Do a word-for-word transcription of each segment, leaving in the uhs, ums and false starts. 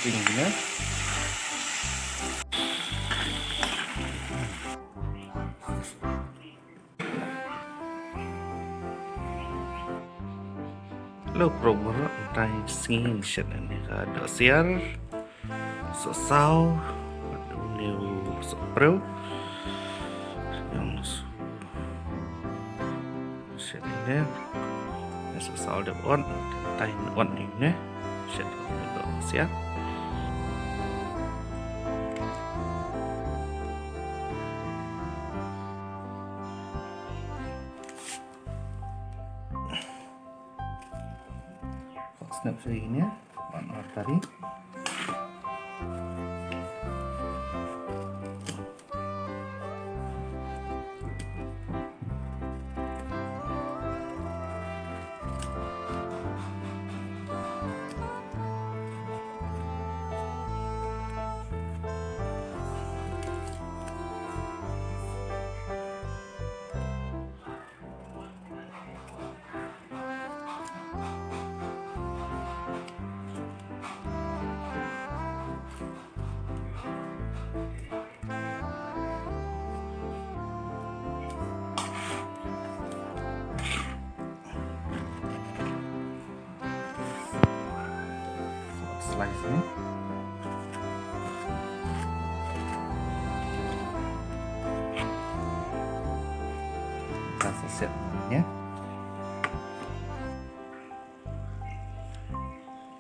Ïa. Lo prober tai sngewsih ne ka dohsiar. Sohsaw, bad une u sohpreiw. Ïa sngewsih ne. Ïa sohsaw dep ot, tai ot ne. Sngewsih dohsiar. Snap sha ine, wan artari. Slice ne. Ka sa set ne.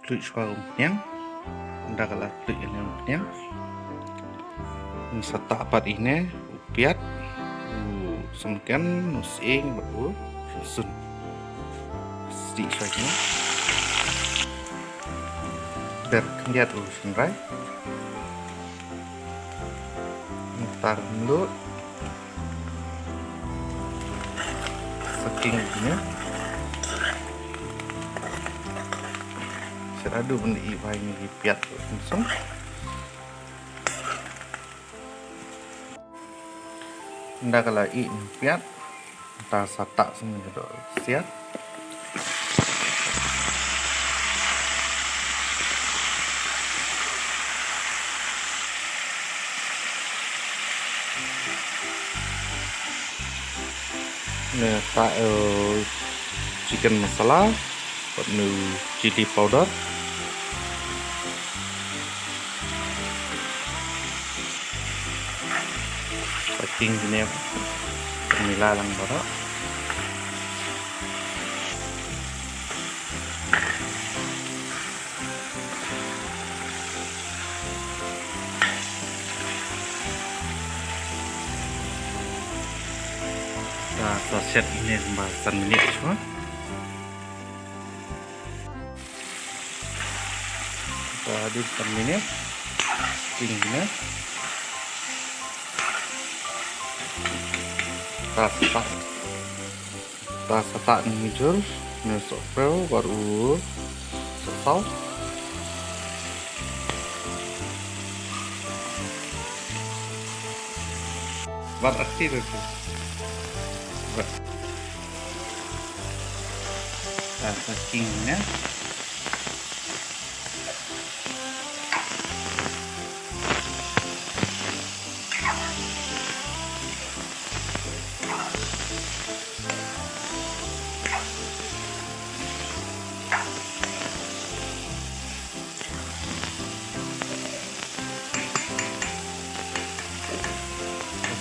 Klut shuwa umphniang. Ynda ka la klut ïa umphniang, ngi sa tah pat ine u piat, u syngken, u sying bad u rynsun. Sdieh shuwa ine. Ber khyndiat u shynrai. Mynta mluh. Sa king ine. Sa da du ban ïoh bai ngi piat kum song. Ynda ka la ïoh piat. Mynta sa tah sngewdok siat. Ngi tah, eh, chicken masala, bad nu chili powder. Packing kine, pynmila lang baroh. Sa, sa set ine kumba san minit shuwa. Sa dih san minit. Sting ine. Sa start. Ta sa tah ne mujur, ne sohpreiw, bad u sohsaw. Bad arti tu. Bad. Ta sa king ne.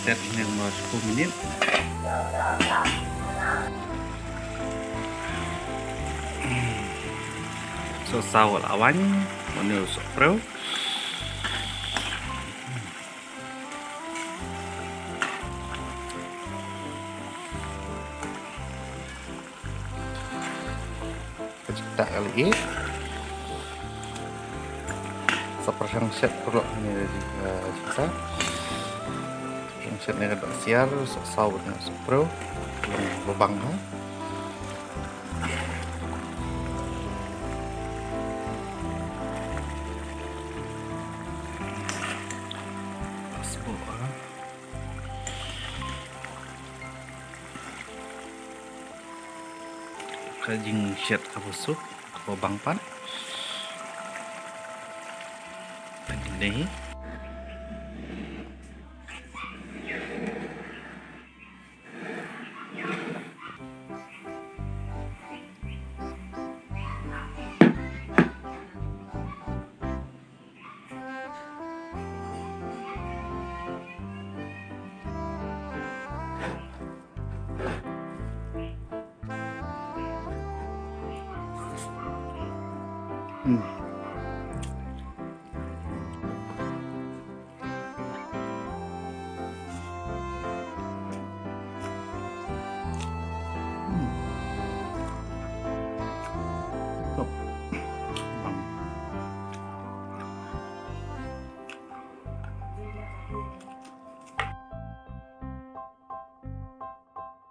Set ine mo sepuluh minit. Sohsaw la wan, mo ne sohpreiw. Ka jingtah ka la ïeh. Sa pyrshang shet paralok ne, eh, jingtah. Pyrshang shet ne ka dohsiar, sohsaw ne sohpreiw. Long babang ha. Sboh ha. Ka jingshet kaba suk, kaba bang pat. Ni.